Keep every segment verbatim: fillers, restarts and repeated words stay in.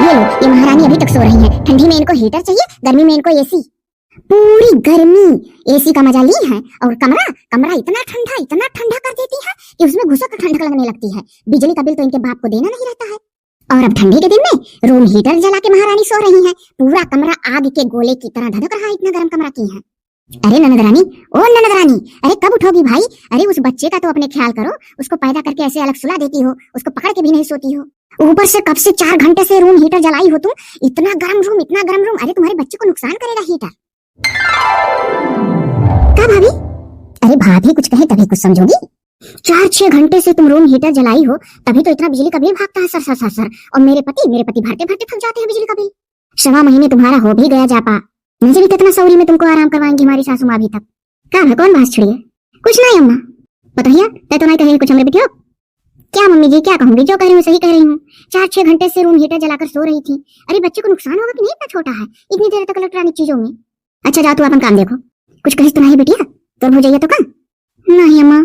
ये लो, ये महारानी अभी तक सो रही हैं। ठंडी में इनको हीटर चाहिए, गर्मी में इनको एसी। पूरी गर्मी एसी का मजा ली हैं और कमरा, कमरा इतना ठंडा, इतना ठंडा कर देती हैं कि उसमें घुसो तो ठंडक लगने लगती है। बिजली का बिल तो इनके बाप को देना नहीं रहता है। और अब ठंडी के दिन में रूम हीटर जला के महारानी सो रही हैं। पूरा कमरा आग के गोले की तरह धधक रहा है, इतना गर्म कमरा की हैं। अरे ननद रानी, ओ ननद रानी, अरे कब उठोगी भाई? अरे उस बच्चे का तो अपने ख्याल करो, उसको पैदा करके ऐसे अलग सुला देती हो, उसको पकड़ के भी नहीं सोती हो। ऊपर से कब से चार घंटे से रूम हीटर जलाई हो तुम, इतना गर्म रूम, इतना गर्म रूम। अरे तुम्हारे बच्चे को नुकसान करेगा हीटर। का भाभी? अरे भाभी कुछ कहे तभी कुछ समझोगी। चार छह घंटे से तुम रूम हीटर जलाई हो, तभी तो इतना बिजली का बिल भागता है सर सर सर सर। और मेरे पति, मेरे पति भरते भरते थक जाते हैं बिजली का बिल। सवा महीने तुम्हारा हो भी गया जापा, न जाने कितना सऊरी में तुमको आराम करवाएंगी हमारी सासू माँ अभी तक। का है, कौन बात छुड़ी है? कुछ नहीं अम्मा। पतोहिया, तै तो नहीं कहे कुछ हमरे बिटियो। क्या मम्मी जी, क्या कहूंगी, जो कह रही हूँ सही कह रही हूँ। चार छह घंटे से रूम हीटर जलाकर सो रही थी। अरे बच्चे को नुकसान होगा कि नहीं, इतना छोटा है, इतनी देर तक इलेक्ट्रॉनिक चीजों में। अच्छा जाओ तू अपन काम देखो। कुछ कहिस तो नहीं बिटिया, तोर भौजैया तो का? नहीं अम्मा।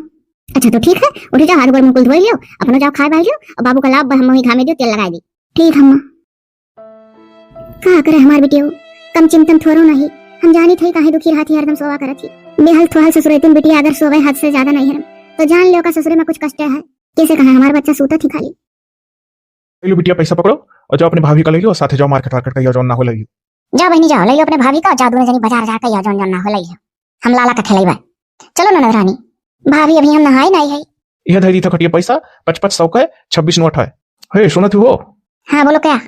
अच्छा तो ठीक है, उठी जाओ, हाथ गोड़ मुंह कुल धोई लियो, अपनो जाओ खाए बाई लियो, और बाबू का लाभ हम वही घामे दियो, तेल लगाए दी। ठीक अम्मा। का करे हमार बिटियो, कम चिंतन थोरो नहीं। हम जानी थई काहे दुखी रहत ही, हरदम सोवा करत ही। बेहल थोहल ससुरैतिन बिटिया अगर सोवे हद से ज्यादा नहीं हरम, तो जान लियो का ससुरे में कुछ कष्ट है। कैसे कहा हमार बच्चा सूतत ही खाली। ले लो बिटिया, पैसा पकड़ो और जाओ अपने भाभी का ले लो और साथे जाओ मार्केट वार्केट का, या जौन ना हो ले लो। जा बहनी जाओ, ले लो अपने भाभी का, जा दुनो जनी बाजार जाके या जौन जौन ना हो ले लो। हम लाला का खेलैबा। चलो ननद रानी, भाभी अभी हम नहाए नहीं है। यह धरी था खटिया पैसा, पच पच सौ का है, छब्बीस नोट है। हे सुनत हो? हाँ बोलो क्या?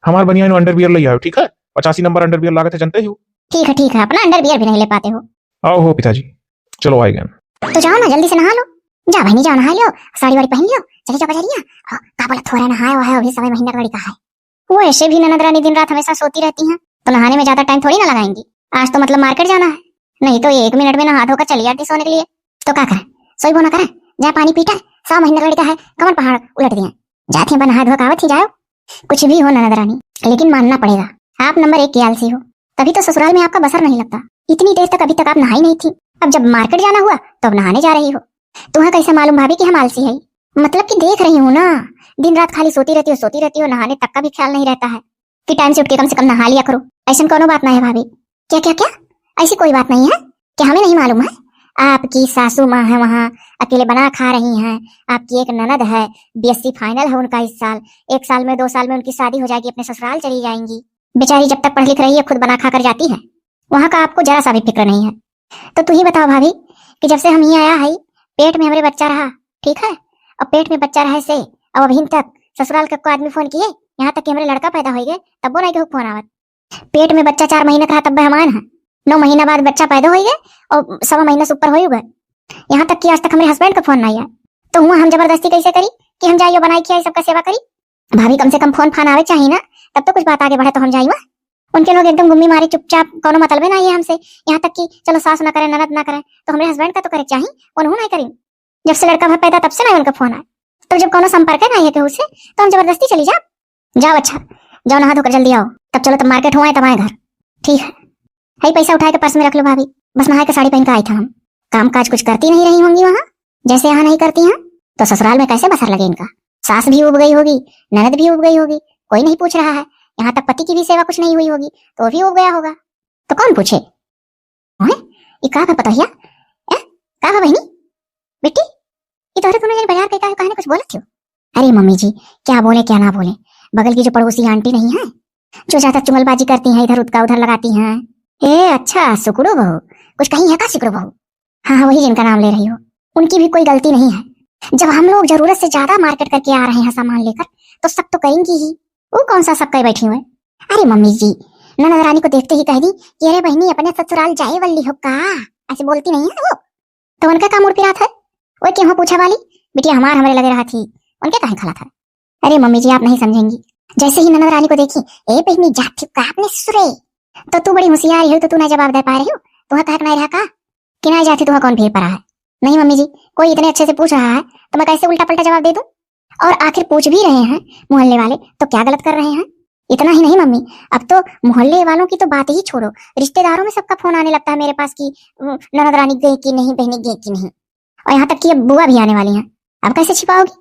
हमार बनियान अंडरवियर ले आओ, ठीक है? पचासी नंबर अंडरवियर लागत है, जानते हो? ठीक है ठीक है, अपना अंडरवियर भी नहीं ले पाते हो। आओ हो पिताजी, चलो आए गए। तो जाओ ना जल्दी से नहा लो। जा बहनी जाओ नहा लो, साड़ी वाड़ी पहन लो, चली जाओ बजरिया। हाँ, का बोला थोड़ा नहाए हुआ है, अभी सवा महीना का लड़का है। वो ऐसे भी ननद रानी दिन रात हमेशा सोती रहती हैं, तो नहाने में ज्यादा टाइम थोड़ी ना लगाएंगी। आज तो मतलब मार्केट जाना है, नहीं तो एक मिनट में नहा धोकर चली आती सोने के लिए। तो का करे, सोईबो ना करे, जा पानी पीटा, सवा महीना का लड़का है, कमर पहाड़ उलट दिए। जाती हैं नहा धो के आवत ही जाओ। कुछ भी हो ननद रानी, लेकिन मानना पड़ेगा, आप नंबर एक की आलसी हो, तभी तो ससुराल में आपका बसर नहीं लगता। इतनी देर तक अभी तक आप नहाई नहीं थी, अब जब मार्केट जाना हुआ तो अब नहाने जा रही हो। तुम्हें कैसे मालूम भाभी कि हम आलसी है? मतलब कि देख रही हूँ ना, दिन रात खाली सोती रहती हो, सोती रहती हो, नहाने तक का भी ख्याल नहीं रहता है कि टाइम से उठ के कम से कम नहा लिया करो। ऐसा कोनो बात नहीं है भाभी। क्या क्या क्या? ऐसी कोई बात नहीं है कि हमें नहीं मालूम है? आपकी सासू माँ है वहाँ, अकेले बना खा रही हैं, आपकी एक ननद है, बीएससी फाइनल है उनका इस साल, एक साल में दो साल में उनकी शादी हो जाएगी, अपने ससुराल चली जाएंगी। बेचारी जब तक पढ़ लिख रही है खुद बना खा कर जाती है, वहाँ का आपको जरा सा भी फिक्र नहीं है। तो तू ही बताओ भाभी कि जब से हम यहाँ आया है पेट में हमरे बच्चा रहा, ठीक है, और पेट में बच्चा रहे से अब अभी तक ससुराल का को आदमी फोन किए, यहाँ तक कि हमरे लड़का पैदा हो गए तब वो नहीं कहू फोन आवत। पेट में बच्चा चार महीना का रहा तब हम आए हैं, नौ महीना बाद बच्चा पैदा हो गए और सवा महीना से ऊपर हो गए, यहाँ तक कि आज तक हमरे हस्बैंड का फोन नहीं आया। तो हुआ हम जबरदस्ती कैसे करी कि हम जाइयो बनाई खियाई सबका सेवा करी? भाभी कम से कम फोन फान आवे चाहिए ना, तब तो कुछ बात आगे बढ़े तो हम जाई वहाँ। उनके लोग एकदम गुम्मी मारे चुपचाप, कोनो मतलबे ना है हमसे। यहाँ तक कि चलो सास ना करे ननद ना करे तो हमरे हस्बैंड का तो करे चाहिए, उन्हों नहीं करी। जब से लड़का भर पैदा तब से ना उनका फोन आए, तो जब कोनो संपर्क है ना है केहू से तो हम जबरदस्ती चली जा। जाओ अच्छा, जाओ नहा धोकर जल्दी आओ, तब चलो तब मार्केट हो आए तब आए घर। ठीक है, है पैसा उठा के पर्स में रख लो भाभी, बस नहा के साड़ी पहन के आई था हम। काम काज कुछ करती नहीं रही होंगी वहाँ, जैसे यहाँ नहीं करती हैं। तो ससुराल में कैसे बसर लगे इनका? सास भी उब गई होगी, ननद भी उब गई होगी, कोई नहीं पूछ रहा है। यहाँ तक पति की भी सेवा कुछ नहीं हुई होगी तो भी उब गया होगा। तो कौन पूछे? हैं? ये का बा पतोहिया? हैं? का बा बहिनी? बेटी, ये तोहरे दोनों जने बाजार के का काहे कुछ बोलत हो? अरे मम्मी जी, क्या बोले क्या ना बोले, बगल की जो पड़ोसी आंटी नहीं है, जो ज्यादा चुगलबाजी करती हैं, इधर उतका उधर लगाती हैं। ए अच्छा, सुकड़ू बहू, कुछ कही है का सुकड़ू बहू? हाँ हाँ, वही जिनका नाम ले रही हो, उनकी भी कोई गलती नहीं है। जब हम लोग जरूरत से ज्यादा मार्केट करके आ रहे हैं सामान लेकर, तो शक तो करेंगी ही। वो कौन सा शक करे बैठी हुए? अरे मम्मी जी, ननद रानी को देखते ही कह दी कि अरे बहिनी, अपने ससुराल जाए वाली हो का? ऐसे बोलती नहीं है वो। तो उनका का मूड पिरात है? वो केहू पूछे वाली? बिटिया हमार हमरे लगे रहा थी, उनके काहे खला था? अरे मम्मी जी, आप नहीं समझेंगी। जैसे ही ननद रानी को देखी, ए बहिनी, जाती का अपने ससुरे? तो तू बड़ी होशियार हो, तो तू ना जवाब दे पा रही हो। तुहा कहे के नहीं रहा का कि नहीं जाती, तुहा कौन भीड़ पड़ा है? नहीं मम्मी जी, कोई इतने अच्छे से पूछ रहा है तो मैं कैसे उल्टा पलटा जवाब दे दूं? और आखिर पूछ भी रहे हैं मोहल्ले वाले तो क्या गलत कर रहे हैं? इतना ही नहीं मम्मी, अब तो मोहल्ले वालों की तो बात ही छोड़ो, रिश्तेदारों में सबका फोन आने लगता है मेरे पास कि, "वो, ननद रानी गई कि नहीं, बहनी गई कि नहीं।" और यहाँ तक कि अब बुआ भी आने वाली हैं, अब कैसे छिपाओगी?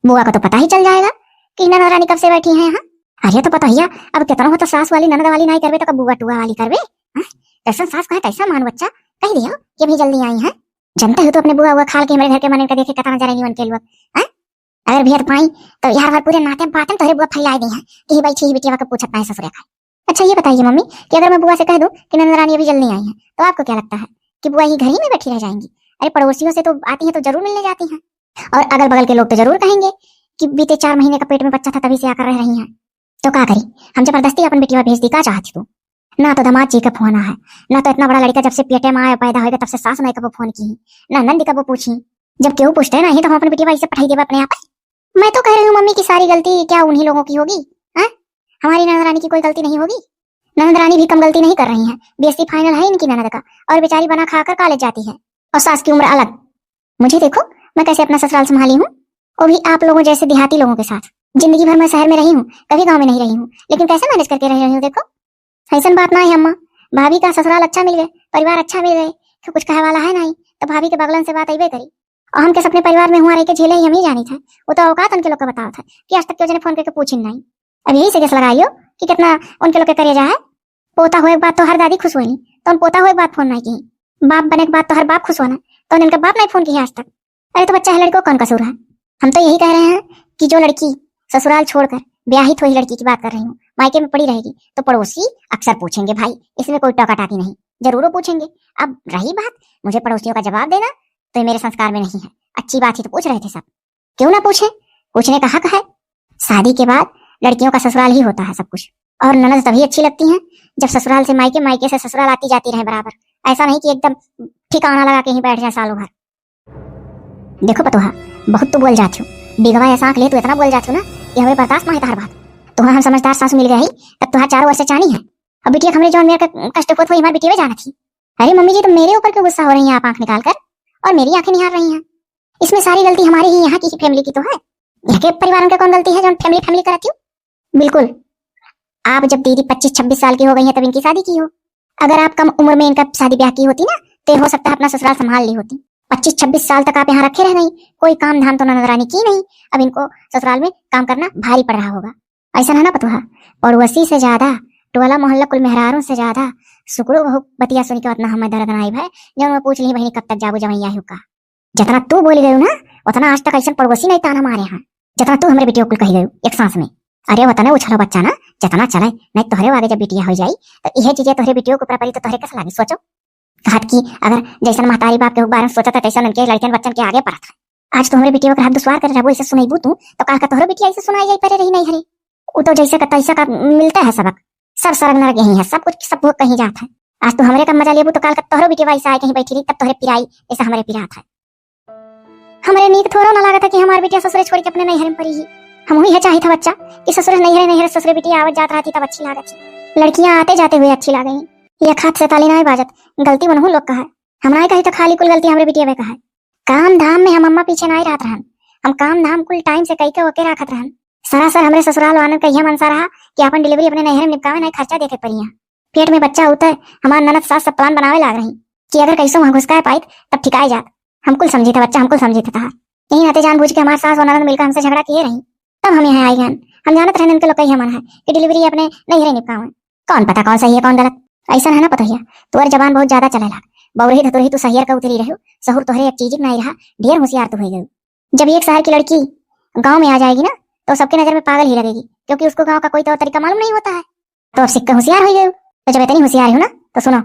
बुआ को तो पता ही चल जाएगा कि ननद रानी कब से बैठी हैं यहाँ। अरे तो पतोहिया, अब केतनो हो तो सास वाली ननद वाली नाई करबे तो कब बुआ टुआ वाली करबे? हाँ? जैसन सास कहे तैसा मान बच्चा, कह दियो कि अभी जल्दी आई हैं। जनते हो तो अपने बुआ हुआ खाल के हमारे घर के मन का देखे कतना जरे नहीं उनके लोग। हाँ? अगर भेद पाई तो यार भर पूरे नाते बातें तोहरे बुआ फैला दी हैं कि ही बैठी ही बिटिया के पूछत ना है ससुरे का। अच्छा ये बताइए मम्मी कि अगर मैं बुआ से कह दूं कि ननद रानी अभी जल्दी आई है तो आपको क्या लगता है कि बुआ ही घर ही में बैठी रह जाएंगी? अरे पड़ोसियों से तो आती हैं तो जरूर मिलने जाती हैं और अगल बगल के लोग तो जरूर कहेंगे कि बीते चार महीने का पेट में बच्चा था तभी से आकर रह रही हैं। तो का करी, हम जबरदस्ती अपन बिटिया भेज दी, का चाहती तू? ना तो दामाद जी का फोन आ है, ना तो इतना बड़ा लड़का जब से पेटे में आया पैदा होएगा तब से सास नहीं कबो फोन की, ना नंद कबो पूछी। जब केहू पूछते नहीं तो हम अपन बिटिया इसे पठाई देबा अपने आप। मैं तो कह रही हूँ मम्मी कि सारी गलती क्या उन्हीं लोगों की होगी? हाँ, हमारी ननद रानी की कोई गलती नहीं होगी। ननद रानी भी कम गलती नहीं कर रही हैं, बेइज्जती फाइनल है इनकी ननद का। और बेचारी बना खा कर कॉलेज जाती है और सास की उम्र अलग। मुझे देखो, मैं कैसे अपना ससुराल संभाली हूँ, वो भी आप लोगों जैसे देहाती लोगों के साथ। जिंदगी भर मैं शहर में रही हूँ, कभी गाँव में नहीं रही हूँ, लेकिन कैसे मैनेज करके रह रही हूँ। देखो, ऐसन बात ना है अम्मा, भाभी का ससुराल अच्छा मिल गए, परिवार अच्छा मिल गए, तो कुछ कहे वाला है नहीं, तो भाभी के बगलन से बात अइबे करी। और हम कैसे अपने परिवार में हुआ रह के झेले ही हम ही जानी था, वो तो औकात उनके लोग का बताओ था कि आज तक क्यों जने फोन करके पूछिन नहीं। अब यही से गैस लगाइयो कि कितना उनके लोग के करेजा है। पोता हुए के बाद तो हर दादी खुश होली, तो उन पोता हुए के बाद फोन नहीं की। बाप बने के बाद तो हर बाप खुश होना, तो उनका बाप नहीं फोन किया आज तक। अरे तो बच्चा है लड़को कौन कसूर है? हम तो यही कह रहे हैं कि जो लड़की ससुराल छोड़कर ब्याहित हुई लड़की की बात कर रही हूँ, मायके में पड़ी रहेगी तो पड़ोसी अक्सर पूछेंगे भाई, इसमें कोई टोका टाकी नहीं, जरूर वो पूछेंगे। अब रही बात मुझे पड़ोसियों का जवाब देना, तो ये मेरे संस्कार में नहीं है। अच्छी बात ही तो पूछ रहे थे सब, क्यों ना पूछे, पूछने का हक है। शादी के बाद लड़कियों का ससुराल ही होता है सब कुछ, और ननद तभी अच्छी लगती हैं जब ससुराल से मायके, मायके से ससुराल आती जाती रहे बराबर। ऐसा नहीं कि एकदम ठिकाना लगा के ही बैठ जाए सालों भर। देखो पतोहा, बहुत तो बोल जाती हो, बिगवा ऐसा आँख ले तू इतना बोल जाती हो ना कि हमें बर्दाश्त ना है तोहर बात। तोहरा हम समझदार सासू मिल गए ही, तब तोहार चारों ओर से चानी है। अब बिटिया हमरे जौन मेरे का कष्ट होत हुई हमारी बिटिया जाना थी। अरे मम्मी जी, तो मेरे ऊपर क्यों गुस्सा हो रही हैं आप आँख निकाल कर और मेरी आँखें निहार रही हैं? इसमें सारी गलती हमारी ही यहाँ की फैमिली की तो है। यहाँ के परिवार में कौन गलती है जो फैमिली फैमिली कराती हो? बिल्कुल, आप जब दीदी पच्चीस छब्बीस साल की हो गई हैं तब इनकी शादी की हो। अगर आप कम उम्र में इनका शादी ब्याह की होती ना, तो हो सकता है अपना ससुराल संभाल ली होती। पच्चीस छब्बीस साल तक आप यहाँ रखे रह गई, कोई काम धाम तो ननद रानी की नहीं। अब इनको ससुराल में काम करना भारी पड़ रहा होगा। ऐसा है ना पतोहा, पड़ोसी से ज्यादा, टोला मोहल्ला कुल मेहरारू से ज्यादा सुकड़ू बहू बतिया सुन के उतना हमें दर्द नाई भाई, जब मैं पूछ ली बहनी कब तक जाबू जवैया ही का। जितना तू बोली गयू ना, उतना आज तक ऐसा पड़ोसी नहीं ताना मारे हैं जितना तू हमरे बिटिया कुल कही गयू एक सांस में। अरे वतने उछलो बच्चा ना, जितना चले, नहीं तोहरे आगे जब बिटिया हो जाई तो यह चीजें तोहरे बिटिया के ऊपर पड़ी तो तोहरे कैसे लागी सोचो। कहत कि अगर जैसन महतारी बाप के बारे में सोचत है तैसन उनके लड़कन बच्चन के आगे पड़त है। आज तो हमरे बिटिया के हाथ दुश्वार करे रहबो, ऐसे सुनैबू तू तो काल का तोहरो बिटिया ऐसे सुनाई जाई परे रही नहीं हरे। उ तो जैसे का तैसा का मिलता है सबक, सब सरग नरक यही है, सब कुछ सब भोग कहीं जात है। आज तू हमरे का मजा लेबू तो काल का तोहरो बिटिया ऐसा आए कहीं बैठी रही तब तोहरे पिराई जैसा हमरे पिरात है। हमरे नीक थोड़ो ना लागत है कि हमार बिटिया ससुरे छोड़ के अपने नैहर में पड़ी ही। हम ही है चाहित है बच्चा कि ससुरे नैहरे नैहरे ससुरे बिटिया आवत जात रहती तब अच्छी लागत थी। लड़कियां आते जाते हुए अच्छी लागे। ये खात से ताली ना बाजत, गलती उनहू लोग का है। हम ना कही तो खाली कुल गलती हमरे बिटिया का है। काम धाम में हम अम्मा पीछे ना रहत रहन, हम काम धाम कुल टाइम से कई के ओके रखत रहन। सरासर हमरे ससुराल वालन का यह मनसा रहा कि अपन डिलीवरी अपने नैहर में निपकावे, नहीं खर्चा देखे पड़िया। पेट में बच्चा होता है, हमार ननद सास सब प्लान बनावे लाग रही कि अगर कैसे वहाँ घुसकाए पाइत तब ठिकाए जात। हम कुल समझी था बच्चा, हम कुल समझी था तहार। यही नाते जानबूझ के हमार सास और ननद मिलकर हमसे झगड़ा किए रही, तब हम यहाँ आई गन। हम जानत रहन इनके लोग का यह मन है कि डिलीवरी अपने नैहरे निपकावे। कौन पता कौन सही है कौन गलत। ऐसा है ना पतोहिया, तोहर जबान बहुत ज्यादा चले लाग। बौरही धतुरही तू सहियर का उतरी रहो, सहूर तोहरे एक चीज नहीं रहा, ढेर होशियार तू हो गई। जब एक शहर की लड़की गांव में आ जाएगी ना तो सबके नजर में पागल ही लगेगी, क्योंकि उसको गांव का कोई तौर तरीका मालूम नहीं होता है। तो अब सिक्का होशियार हो गई। तो जब इतनी होशियार हो ना तो सुनो,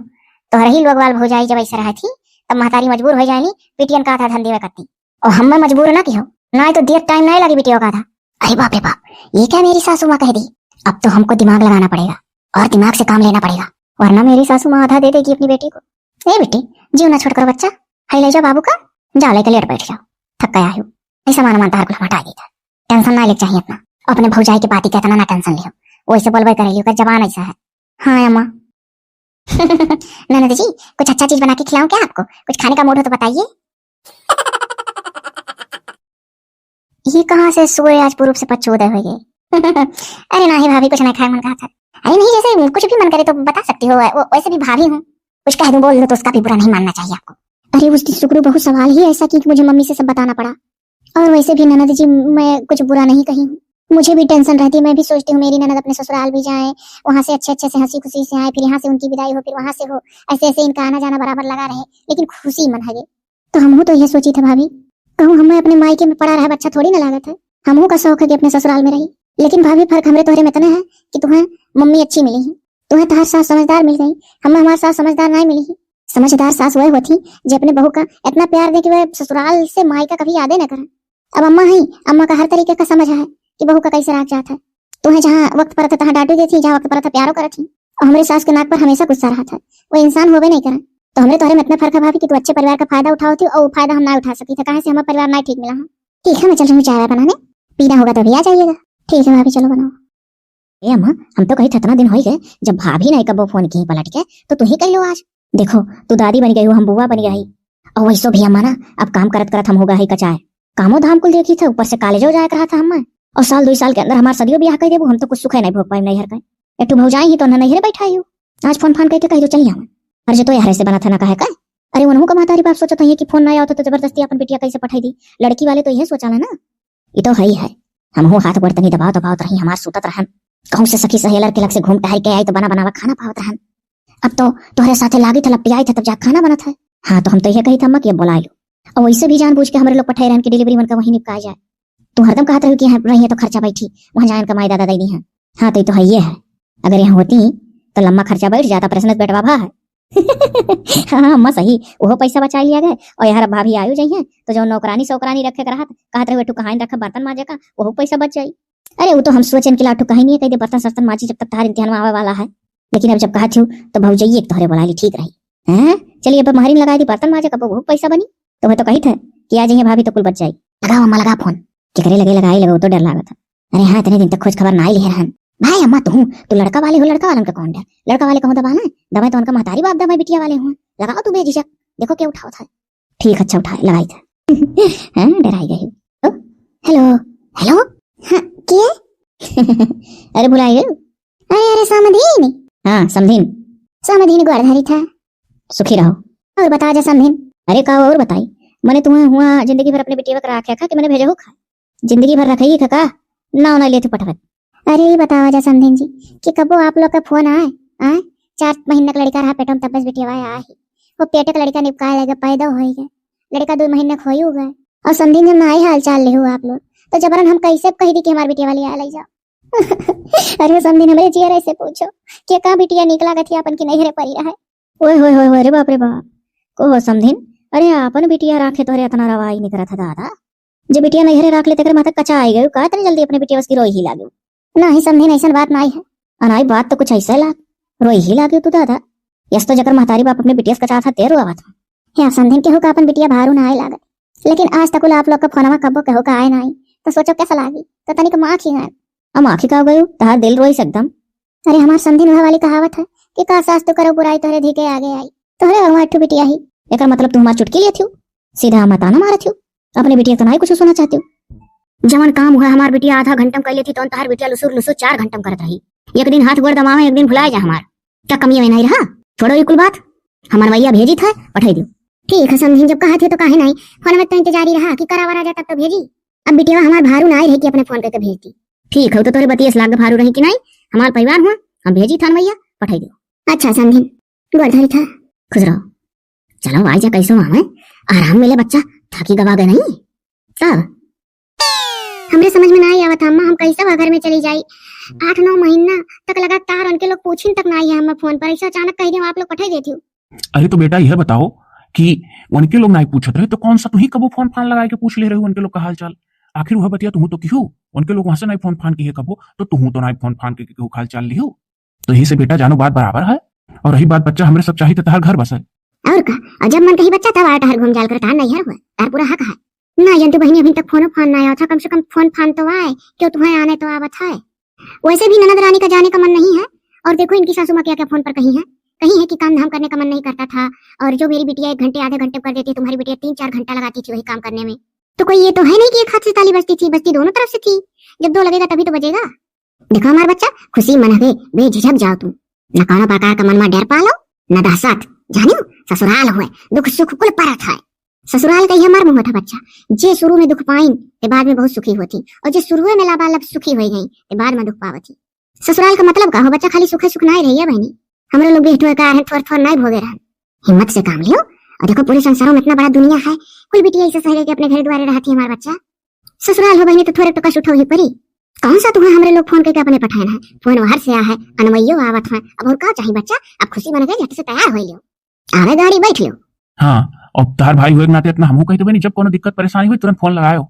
तोहरे ही लोग वाल भौजाई जब ऐसे रहे थी तब महतारी मजबूर हो जाए नी पिटियन का आधा धन देवे करती। और हम मैं मजबूर ना की हो, ना तो देर टाइम नहीं लगी बिटिया का आधा। अरे बाप रे बाप, ये क्या मेरी सासू माँ कह दी? अब तो हमको दिमाग लगाना पड़ेगा और दिमाग से काम लेना पड़ेगा, वरना मेरी सासू माँ आधा दे देगी अपनी बेटी को। ए बेटी, जीव ना छोट करो बच्चा, है ले जाओ बाबू का, जाओ लेके लेट बैठ जाओ, थक गया हो। ऐसा माना मानता हर कुल हटा देता, टेंशन ना ले चाहिए इतना। अपने भौजाई के बात ही कहता ना, ना टेंशन लियो, वैसे बोलबे करे लियो, जबान ऐसा है। हाँ अम्मा। ननद जी, कुछ अच्छा चीज बना के खिलाऊं क्या आपको? कुछ खाने का मूड हो तो बताइए। ये कहाँ से सूर्य आज पूरब से पश्चिमोदय हो गए? अरे नहीं भाभी, कुछ नहीं खाए मन कहा था। अरे नहीं, जैसे कुछ भी मन करे तो बता सकती हो, वो-, वैसे भी भाभी हूँ। कुछ कह दूँ, बोल दूँ तो उसका भी बुरा नहीं मानना चाहिए आपको। अरे उस दिन सुगरू बहुत सवाल ही ऐसा की कि मुझे मम्मी से सब बताना पड़ा। और वैसे भी ननद जी, मैं कुछ बुरा नहीं कही हूँ। मुझे भी tension रहती है, मैं भी सोचती हूँ मेरी ननद अपने ससुराल भी जाए, वहाँ से अच्छे अच्छे से हंसी खुशी से आए, फिर यहाँ से उनकी विदाई हो, फिर वहाँ से हो, ऐसे ऐसे इनका आना जाना बराबर लगा रहे, लेकिन खुशी मन हगे। तो हमहू तो यह सोची थे भाभी, कहूँ हमें अपने मायके में पड़ा रहे अच्छा थोड़ी ना लागत है, हमहू का शौक है कि अपने ससुराल में रही। लेकिन भाभी, फर्क हमरे तोहरे में इतना है कि तुम्हें मम्मी अच्छी मिली ही, तुम्हें तोहर सास समझदार मिल गई, हमें हमार सास समझदार नहीं मिली ही। समझदार सास वह होती जो अपने बहू का इतना प्यार दे कि वह ससुराल से मायका कभी यादे न करे। अब अम्मा है, अम्मा का हर तरीके का समझ है कि बहू का कैसे राख जात है। तुम्हें जहाँ वक्त परत है तहाँ डांटू देती, जहाँ वक्त परत है प्यारो करत ही। और हमरे सास के नाक पर हमेशा गुस्सा रहत है, वो इंसान होबे नहीं करे। तो हमरे तोहरे में इतना फर्क है भाभी कि तू अच्छे परिवार का फायदा उठाओ थी और वो फायदा हम ना उठा सकी थे, काहे से हमारा परिवार ना ठीक मिला है। ठीक है, मैं चल रही हूँ चाय वाय बनाने, पीना होगा तो अभी आ जाइएगा। ठीक है भाभी, चलो बनाओ। ए अम्मा, हम तो कही थे इतना दिन होई गए जब भाभी नहीं कबो फोन की पलट के, तो तू ही कह लो आज। देखो, तू दादी बन गई हो, हम बुआ बन गई। और वैसो भी अम्मा ना, अब काम करत करत हम हो गए कचाए, कामो धाम कुल देखी थे, ऊपर से कॉलेजो जाए रहा था हमें। और साल दो साल के अंदर हमार सदियो ब्याह कर देबू, हम तो कुछ सुखे नहीं भोग पाई नैहर का। एक ठो भौजाई ही तो उन्हें नैहरे बैठाई हो, आज फोन फान करके कह दो चली आवे। और जो तो यार ऐसे बना था ना कहे का। अरे उन्हों का महतारी बाप सोचत है कि फोन ना आवत तो जबरदस्ती अपन बिटिया कैसे पठाई दी, लड़की वाले तो यह सोचा ना। ये तो है ही है, हमहू हाथ गोड़ तनी दबाव दबावत रही, हमार सूतत रहन, कहूँ से सखी सहेलर के लग से घूम टहर के आई तो बना बनावा खाना पावत रहन। अब तो तोहरे साथे लागी था, लपटियाई था, तब जा खाना बनत है। हाँ, तो हम तो यह कही था अम्मा कि अब बोला लो। और वैसे भी जानबूझ के हमरे लोग पठाए रहन कि डिलीवरी मन का वहीं निपटाया जाए। तू हरदम कहत रही कि यहाँ रही है तो खर्चा बैठी, वहाँ जाए उनका माई दादा दे दी हैं। हाँ, तो ये तो है, ये है, अगर यहाँ होती तो लम्बा खर्चा बैठ जाता, ऑपरेशन बेटवा भा है। हाँ, हाँ, अम्मा सही, वो पैसा बचा लिया गए। और यार, अब भाभी आयु जाइए तो जो नौकरानी सौकरानी रखे के रहत, कहत रहे, "बेटू, कहाँ रखे बर्तन माजे का, वो पैसा बच जाई।" अरे, वो तो हम सोचन कि लाठू कहीं नहीं है, कह दे बर्तन सर्तन माजी, जब तक तार इम्तिहान में आवे वाला है। लेकिन अब जब कहा थी, तो भौजाई एक तोहरे बोला ली, ठीक रही। हैं? चलिए, अब महरीन लगा दी बर्तन माजे का, वो पैसा बनी। तो मैं तो कही था कि आ जाइए भाभी, तो कुल बच जाई। लगाओ अम्मा, लगा फोन। केकरे लगे लगाई, लगे, वो तो डर लागत है। अरे हाँ, इतने दिन तक खोज खबर ना आई लिहे रहन। भाई अम्मा, तू, तू लड़का वाले हो, लड़का वालन का कौन डर? लड़का वाले कहूँ दबा ना, दबाए तो उनका महतारी बाप दबाए बिटिया वाले हुआ। लगाओ तू बेझिझक, देखो क्या उठावत है। ठीक, अच्छा उठाए, लगाई था। हाँ, डराई गई। तो, हेलो। हेलो? हाँ, के? अरे, भुलाई गई? अरे, अरे, समधिन। हाँ, समधिन। समधिन गोड़ धरी था। सुखी रहो। और बता जा समधिन। अरे, का और बताई? मने तुम्हें हुआ जिंदगी भर अपने बिटिया के राखे खा कि मने भेजे हो खा? जिंदगी भर रखेगी खा का? नाव ना लेती पठवत। अरे, ये बतावा जा समधिन जी कि कबो आप लोग का फोन आए, आए? चार महीना का लड़का रहा पेटो में, तब बस बिटिया आया है। वो पेटे का लड़का निपकाए लगे, पैदा होई गए। लड़का दो महीना खोई हो गए। और समधिन जब ना आई हाल चाल ले हो आप लोग, तो जबरन हम कैसे कह दी कि हमार बिटिया वाली आ ले जाओ? अरे समधिन, हमरे जियर ऐसे पूछो कि का बिटिया निक लागत ही अपन की नैहरे परी रहे। ओए होए होए होए, रे बाप रे बाप। को हो समधिन, अरे आपन बिटिया राखे तोहरे इतना रवाई निकरत है दादा। जे बिटिया नैहरे राख ले तेकर माथा कचा आई गयो का, इतनी जल्दी अपने बिटिया बस की रोई ही लागो? नाही समधिन, ऐसन बात नाही है। अनाई बात तो कुछ ऐसे लाग, रोई ही लागो तू दादा। यस तो जकर महतारी बाप अपने बिटिया से कचा था ते रोआवत हो। हे समधिन, केहू का अपन बिटिया भारू ना आए लागत, लेकिन आज तक आप लोग का फोनवा कब्बो केहू का आए नाही, तो सोचो कैसा लागी। तो तनिक माँ खी है। हम आँखी का हो गयो, तहार दिल रोई से एकदम। अरे हमार समधिन वह वाली कहावत है कि का सास तो करो बुराई तोहरे धी के आगे आई। तोहरे घरवा एक ठो बिटिया ही। एकर मतलब तू हमार चुटकी लेत हो, सीधा हमार ताना मारत हो, अपने बिटिया के तो नाही कुछ सुना चाहती हो। जवन काम हुआ हमार बिटिया आधा घंटा में कर लेती, तो तोहार बिटिया लुसुर लुसुर चार घंटा में करत रही। एक दिन हाथ गोड़ दबावे, एक दिन भुलाए जा हमार। का कमी में नाही रहा? छोड़ो ये कुल बात, हम मनवैया भेजी था, पठाई दियो। ठीक है समधिन, जब कहा थे तो काहे नाही, फोन में तो इंतजारी रहा कि करावा राजा तब तो भेजी। अब बिटिया हमार भारू ना आई रही कि अपने फोन करके भेजती। ठीक है, तो तोरे बतिया से लाग भारू रही कि नाही, हमार परिवार हुआ, हम भेजी थान भैया, पठाई दियो। अच्छा समधिन, गोड़ धरी था। खुश रहो। चलो आई जा, कैसे हुआ हमें आराम मिले, बच्चा थाकी गवा गए नाही। तब हमरे समझ में नाही आवत अम्मा, हम कैसे वह घर में चली जाई? आठ नौ महीना तक लगातार उनके लोग पूछिन तक नाही है हमें फोन पर, ऐसे अचानक कह दियो आप लोग पठाई देती हो। अरे तो बेटा, यह बताओ कि उनके लोग नाही पूछत रहे, तो कौन सा तुही कबो फोन फान लगाए के पूछ ले रहे हो उनके लोग का हाल चाल? आखिर वह बतिया तुहू तो किहू, उनके लोग वहां से नाही फोन फान किहे कबो, तो तुहू तो नाही फोन फान के केहू का हाल चाल लिहू। तो यही से बेटा जानो, बात बराबर है और रही बात बच्चा, हमरे सब चाहित तहार घर बसे। और का, और जब मन कही बच्चा तब आए टहर घूम जाल कर, तहार नैहर हुआ, तहार पूरा हक है। ना जंतु बहिनी, अभी तक फोनो फान ना आया था, कम से कम फोन फान तो आए, क्यों तुम्हें आने तो आवत है। वैसे भी ननद रानी का जाने का मन नहीं है। और देखो इनकी सासू माँ क्या क्या फोन पर कही है, कही है कि काम धाम करने का मन नहीं करता था, और जो मेरी बिटिया एक घंटे आधे घंटे कर देती है, तुम्हारी बिटिया तीन चार घंटा लगाती थी वही काम करने में। तो कोई ये तो है नहीं कि एक हाथ से ताली बजती थी, बजती दोनों तरफ से थी। जब दो लगेगा तभी तो बजेगा। देखो हमार बच्चा, खुशी मन हवे, बेझिझक जाओ तुम। न कौनो प्रकार का मन में डर पालो, न दहशत। जानियो, ससुराल हुए, दुख सुख कुल परत है। ससुराल का यह मर्म होत है बच्चा, जे शुरू में दुख पाइन ते बाद में बहुत सुखी होती, और जे शुरुए में लबालब सुखी होइ गई ते बाद में दुख पावती। ससुराल का मतलब का हो बच्चा, खाली सुखे सुख नाहीं रहिया बहिनी। हमरे लोग भी ठोए का है, थोर थोर नाहीं भोगे रहन। हिम्मत से काम लियो, और देखो पूरे संसारों में इतना बड़ा दुनिया है, कुल बिटिया ऐसे सहरे के अपने घर द्वारे रहती है हमार बच्चा। ससुराल हो बहिनी तो थोरे तो कष्ट उठाओ ही परी। कौन सा तुम्हें हमरे लोग फोन करके अपने पठाए है, फोन बाहर से आ है, अनवैयो आवत है, अब और का चाहिए बच्चा, अब खुशी मन गए झट से तैयार हो लियो। आवे गाड़ी बैठ लियो। हाँ, अब तार भाई हुए के नाते इतना हमहू कही तो बहिनी, जब कोनो दिक्कत परेशानी हुई तुरंत फोन लगायो।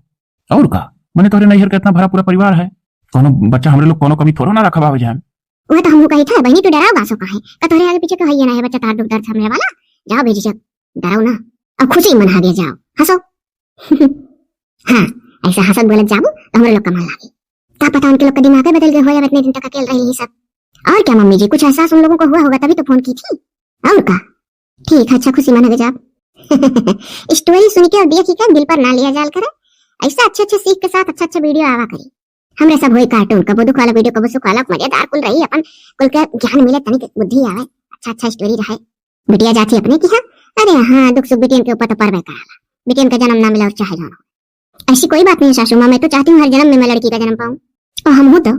और का, मने तोहरे नैहर के इतना भरा पूरा परिवार है, कोनो बच्चा हमरे लोग कोनो कमी थोड़ो ना रखा बाबे जान। वह तो हमहू कही था बहिनी, तू डराओ गासो का है, का तोहरे आगे पीछे तो है ये ना है बच्चा तार दुख दर्द समझे वाला। जाओ बेझिझक, डराओ ना, अब खुशी मन आगे जाओ, हंसो। हाँ, ऐसा हंसत बोलत जाबू तो हमरे लोग का मन लागे। का पता उनके लोग का दिमाग बदल गए हो या इतने दिन तक अकेले रही सब। और क्या मम्मी जी, कुछ एहसास उन लोगों को हुआ होगा तभी तो फोन की थी। और का, ठीक है, अच्छा खुशी मन आगे जाब। स्टोरी सुन के और देख के दिल पर ना लिया जाल करे। ऐसा अच्छे अच्छे सीख के साथ अच्छा अच्छा वीडियो आवा करी। हमरे सब होई कार्टून, कबो दुख वाला वीडियो, कबो सुख वाला, मजेदार कुल रही, अपन कुल के ज्ञान मिले, तनिक बुद्धि आवे, अच्छा अच्छा स्टोरी रहे। बिटिया जाती अपने की हाँ, अरे हाँ, दुख सुख बिटियन के ऊपर तो परबे कराला। बिटियन का जन्म ना मिला और चाहे जानो। ऐसी कोई बात नहीं सासू माँ, मैं तो चाहती हूँ हर जन्म में मैं लड़की का जन्म पाऊँ। और हम हूँ तो